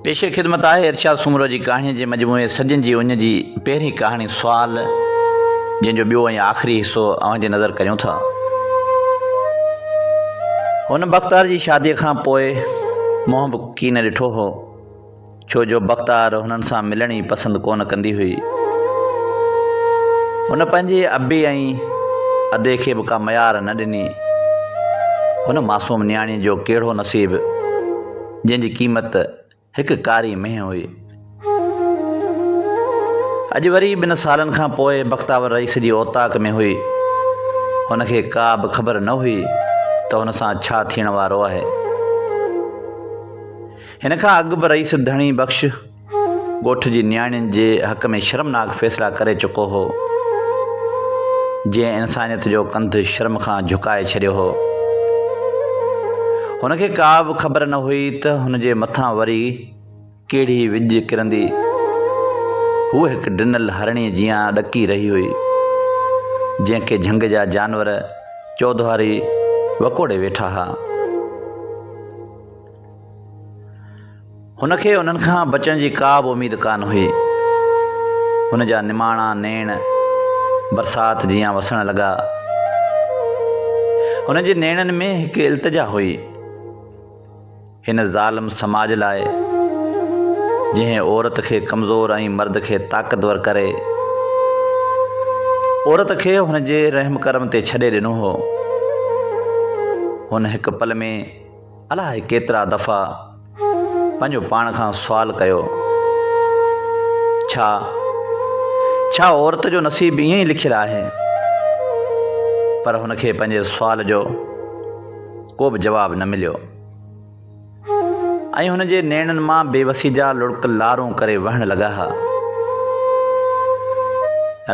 پيش خدمت آهي ارشاد سومرو جي ڪهاڻيء جي مجموعي سڄن جي اڃ جي پهرين ڪهاڻي سوال جنهن جو ٻيو ۽ آخري حصو اوهان جي نظر ڪريون ٿا. هن بختار جي شاديء کان پوء منهن به ڪين ڏٺو هو. ڇو جو بختار هنن سان ملڻ ئي پسند ڪونه ڪندي هئي. هن پنهنجي ابي ۽ ادي کي به ڪا ميار نه ڏني. هن معصوم نياڻيء جو ڪهڙو نصيب، جنهن جي قيمت هڪ ڪاري مينهن هئي. اڄ وري ٻن سالن کان پوء بختاور رئيس جي اوطاق ۾ هئي. هن کي ڪا به خبر نه هئي ته هن سان ڇا ٿيڻ وارو آهي. هن کان اڳ به رئيس ڌڻي بخش ڳوٺ جي نياڻين جي حق ۾ شرمناڪ فيصلا ڪري چڪو هو، جنهن انسانيت جو ڪنڌ شرم کان جهڪائي ڇڏيو هو. هن کي ڪا به خبر نه هئي ته هن جي مٿان وري ڪهڙي وڄ ڪرندي. هوء هڪ ڊنل هرڻيء جيان ڏڪي رهي هئي، جنهن کي جهنگ جا جانور چوڌاري وڪوڙي ويٺا ها. هن کي انهن کان بچڻ جي ڪا به اميد ڪانه هئي. هن جا نماڻا نيڻ برسات جيان وسڻ لڳا. هن جي نيڻن ۾ هڪ التجا هئي. هن ظالم سماج لاء جنهن عورت کي ڪمزور ۽ مرد کي طاقتور ڪري عورت کي هن جي رحم ڪرم تي ڇڏي ڏنو هو. هن هڪ پل ۾ الاء ڪيترا دفعا پنهنجو پاڻ کان سوال ڪيو، ڇا، ڇا عورت جو نصيب ائين ئي لکيل آهي؟ پر هن کي پنهنجي سوال جو ڪو به جواب نه مليو ۽ هن جي نيڻن مان بيوسي جا لڙڪ لارون ڪري وهڻ لڳا ها.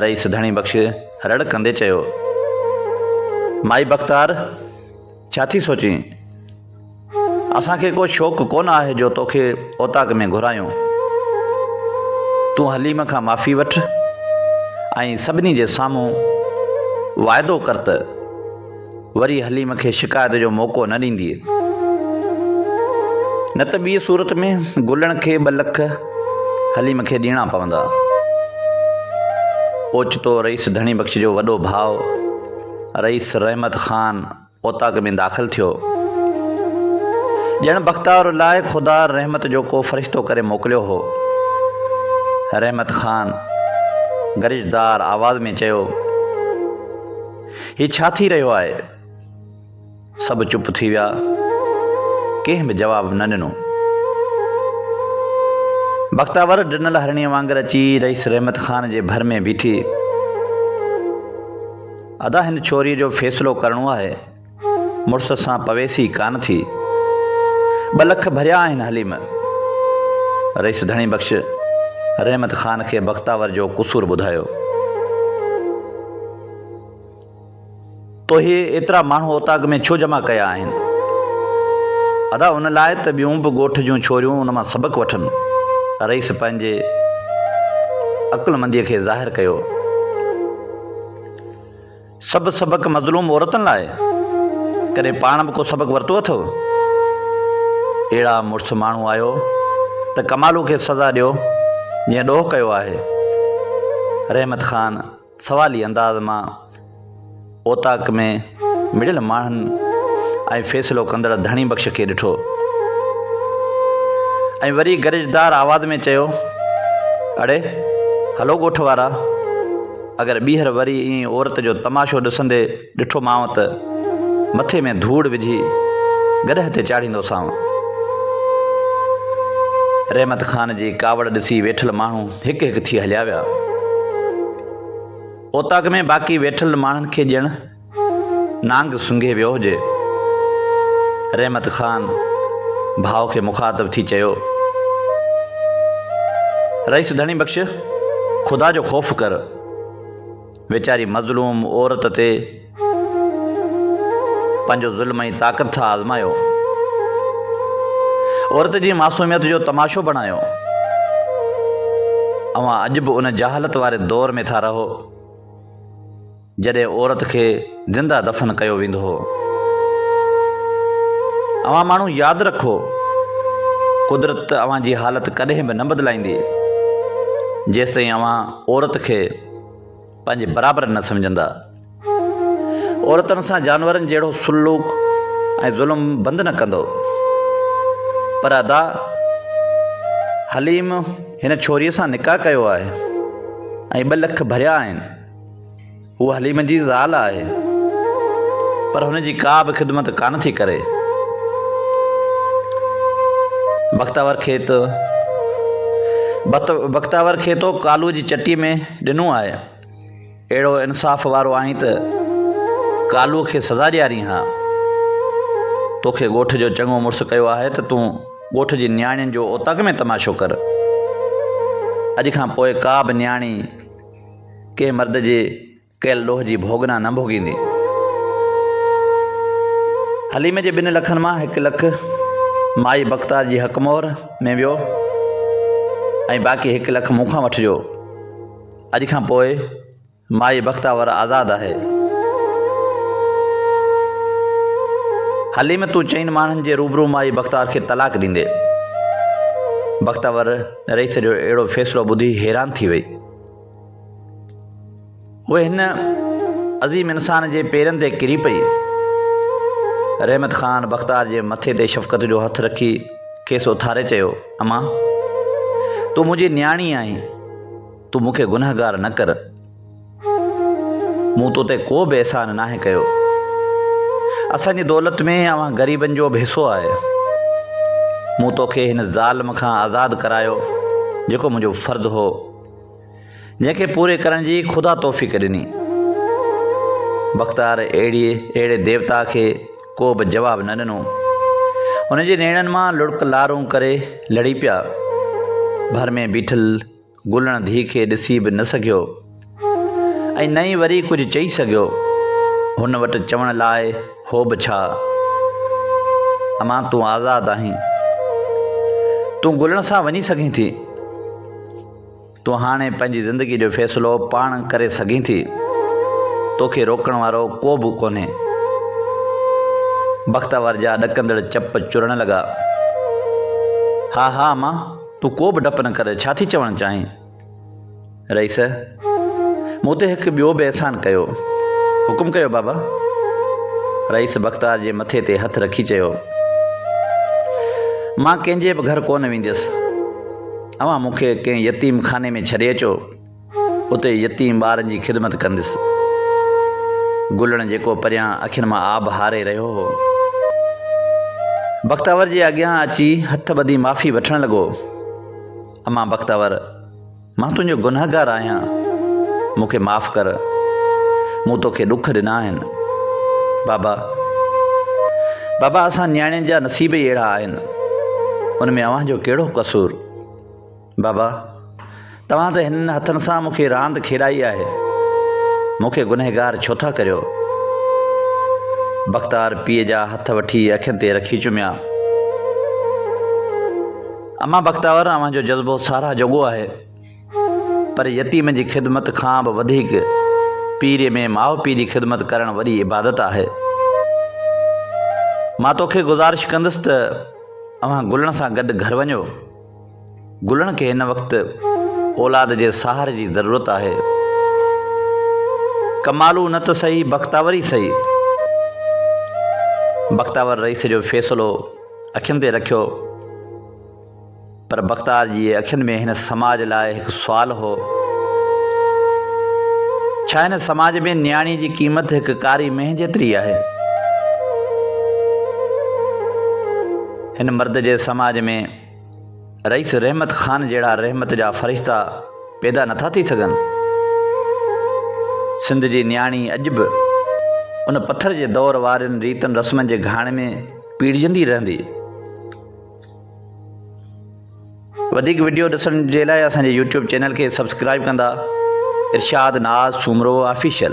رئيس ڌڻي بخش رڙ ڪندي چيو، مائي بختار! ڇا ٿي سوچين؟ اسان کي ڪو شوق ڪونه آهي جو توکي اوطاق ۾ گهرايون. تون حليم کان معافي وٺ ۽ سڀني جي سامهون واعدو ڪر ته وري حليم کي شڪايت جو موقعو نه ڏيندينء. نه ته ٻيء صورت ۾ گلڻ کي ٻه لک حليم کي ڏيڻا پوندا. اوچتو رئيس ڌڻي بخش جو وڏو ڀاء رئيس رحمت خان اوطاق ۾ داخل ٿيو. ڄڻ بختاور لاء خدا رحمت جو ڪو فرشتو ڪري موڪليو هو. رحمت خان گرجدار آواز ۾ چيو، هي ڇا ٿي رهيو آهي؟ سڀ چپ ٿي ويا. ڪنهن به جواب نه ڏنو. بختاور ڊنل هرڻيء وانگر اچي رئيس رحمت خان جي ڀر ۾ بيٺي. ادا هن ڇوريء جو فيصلو ڪرڻو آهي. مڙس سان پويس ئي ڪانه ٿي. ٻه لک ڀريا آهن حليم. رئيس ڌڻي بخش رحمت خان کي بختاور جو قصور ٻڌايو. تو هي ايترا ماڻهو اوطاق ۾ ڇو جمع ڪيا آهن؟ ادا ان لاء ته ٻيون به ڳوٺ جون ڇوريون ان مان سبق وٺن. رئيس پنهنجي عقلمنديء کي ظاهر ڪيو. سڀ سبق مظلوم عورتن لاء؟ ڪڏهن پاڻ به ڪو سبق ورتو اٿو؟ اهڙا مڙس ماڻهو آهيو ته ڪمالو کي سزا ڏيو جنهن ڏوهه ڪيو آهي. رحمت خان سوالي انداز مان اوطاق ۾ مڙيل ماڻهن ۽ فيصلو ڪندڙ ڌڻي بخش کي ڏٺو ۽ وري گرجدار آواز ۾ چيو، اڙي هلو ڳوٺ وارا، اگر ٻيهر وري ائين عورت جو تماشو ڏسندي ڏٺومانء ته مٿي ۾ ڌوڙ وجهي گڏهه تي چاڙهيندوسانء. رحمت خان جي ڪاوڙ ڏسي ويٺل ماڻهو هڪ هڪ ٿي هليا ويا. اوطاق ۾ باقي ويٺل ماڻهن کي ڄڻ نانگ سنگهي ويو هجي. رحمت خان ڀاء کي مخاطب ٿي چيو، رئيس ڌڻي بخش، خدا جو خوف ڪر. ويچاري مظلوم عورت تي پنهنجو ظلم ۽ طاقت ٿا آزمايو. عورت جي معصوميت جو تماشو بڻايو. اوهان اڄ به ان جهالت واري دور ۾ ٿا رهو، جڏهن عورت کي زنده دفن ڪيو ويندو هو. اوهان ماڻهو ياد رکو، قدرت اوهان جي حالت ڪڏهن به نه بدلائيندي، جيستائين اوهان عورت کي پنهنجي برابر نه سمجهندا. عورتن سان جانورن جهڙو سلوڪ ۽ ظلم بند نه ڪندو. پر ادا حليم هن ڇوريء سان نڪاح ڪيو آهي ۽ ٻه لک ڀريا آهن. هوء حليم جي زال آهي، پر هن جي ڪا به خدمت ڪانه ٿي ڪري. بختاور کي ته بختاور کي تو ڪالوء جي چٽيء ۾ ڏنو آهي. اهڙو انصاف وارو آهين ته ڪالوء کي سزا ڏيارين ها. توکي ڳوٺ جو چڱو مڙس ڪيو آهي ته تون ڳوٺ جي نياڻين جو اوطاق ۾ تماشو ڪر. اڄ کان پوء ڪا به نياڻي ڪنهن مرد جي ڪيل ڏوهه جي ڀوڳنا نه ڀوڳيندي. حليم جي ٻن لکن مان هڪ لک مائي بختار جي حق مهر ۾ ويو ۽ باقي هڪ لک مون کان وٺجو. اڄ کان پوء مائي بختاور آزاد آهي. حليم تون چئن ماڻهن جي روبرو مائي بختاور کي طلاق ڏيندي. بختاور رئيس جو اهڙو فيصلو ٻڌي حيران ٿي وئي. هوء هن عظيم انسان جي پيرن تي ڪري پئي. رحمت خان بختار جي مٿي تي شفقت جو هٿ رکي کيس اٿاري چيو، امان! تون منهنجي نياڻي آهين. تون مون کي گنهگار نه ڪر. مون تو تي ڪو به احسان ناهي ڪيو. اسان جي دولت ۾ اوهان غريبن جو به حصو آهي. مون توکي هن ظالم کان آزاد ڪرايو، جيڪو منهنجو فرض هو، جنهن کي پوري ڪرڻ جي خدا توفيق ڏني. بختار اهڙي اهڙي ديوتا کي ڪو به جواب نه ڏنو. هن جي نيڻن مان لڙڪ لارون ڪري لڙي پيا. ڀر ۾ بيٺل گلڻ ڌيء کي ڏسي به نه سگهيو ۽ نه ئي وري ڪجهه چئي سگهيو. هن وٽ چوڻ لاء هو به ڇا؟ امان تون آزاد آهين. تون گلڻ سان وڃي سگهين ٿي. تون هاڻي پنهنجي زندگيء جو فيصلو پاڻ ڪري سگهين ٿي. توکي روڪڻ وارو ڪو به ڪونهي. بختاور جا ڏڪندڙ چپ چرڻ لڳا. ها ها امان، تون ڪو به ڊپ نه ڪر، ڇا ٿي چوڻ چاهين؟ رئيس، مون تي هڪ ٻيو به احسان ڪيو. حڪم ڪيو بابا. رئيس بختار جي مٿي تي هٿ رکي چيو. مان ڪنهن جي به گهر ڪونه وينديس. اوهان مون کي ڪنهن يتيم خاني ۾ ڇڏي اچو، اتي يتيم ٻارن جي خدمت ڪندس. گلڻ جيڪو پريان اکين مان آب هاري رهيو هو، بختاور جي اڳيان اچي هٿ ٻڌي معافي وٺڻ لڳو، امان بختاور! مان تنهنجو گنهگار آهيان، مون کي معاف ڪر، مون توکي ڏک ڏنا آهن. بابا، بابا اسان نياڻين جا نصيب ئي اهڙا آهن، ان ۾ اوهان جو ڪهڙو قصور؟ بابا، توهان ته هنن هٿن سان مون کي راند کيڏائي آهي، مون کي گنهگار ڇو ٿا ڪريو؟ بختار پيء جا هٿ وٺي اکين تي رکي چميا. امان بختاور اوهان جو جذبو ساراهه جوڳو آهي پر يتيم جي خدمت کان به وڌيڪ پيري ۾ ماء پيء جي خدمت ڪرڻ وڏي عبادت آهي. مان توکي گذارش ڪندس ته اوهان گلڻ سان گڏ گهر وڃو. گلڻ کي هن وقت اولاد جي سهاري جي ضرورت آهي. ڪمالو نه ته سهي بختاور ئي سهي. بختاور رئيس جو فيصلو اکين تي رکيو پر بختار جي اکين ۾ هن سماج لاء هڪ سوال هو، ڇا هن سماج ۾ نياڻي جي قيمت هڪ ڪاري مينهن جيتري آهي؟ هن مرد جي سماج ۾ رئيس رحمت خان جهڙا رحمت جا فرشتا پيدا نٿا ٿي سگهن؟ سنڌ جي نياڻي اڄ به ان پٿر جي دور وارين ريتن رسمن جي گهاڻي ۾ پيڙجندي رهندي. وڌيڪ وڊيو ڏسڻ جي لاء اسان جي يوٽيوب چينل کي سبسڪرائب ڪندا. ارشاد ناز سومرو آفيشل.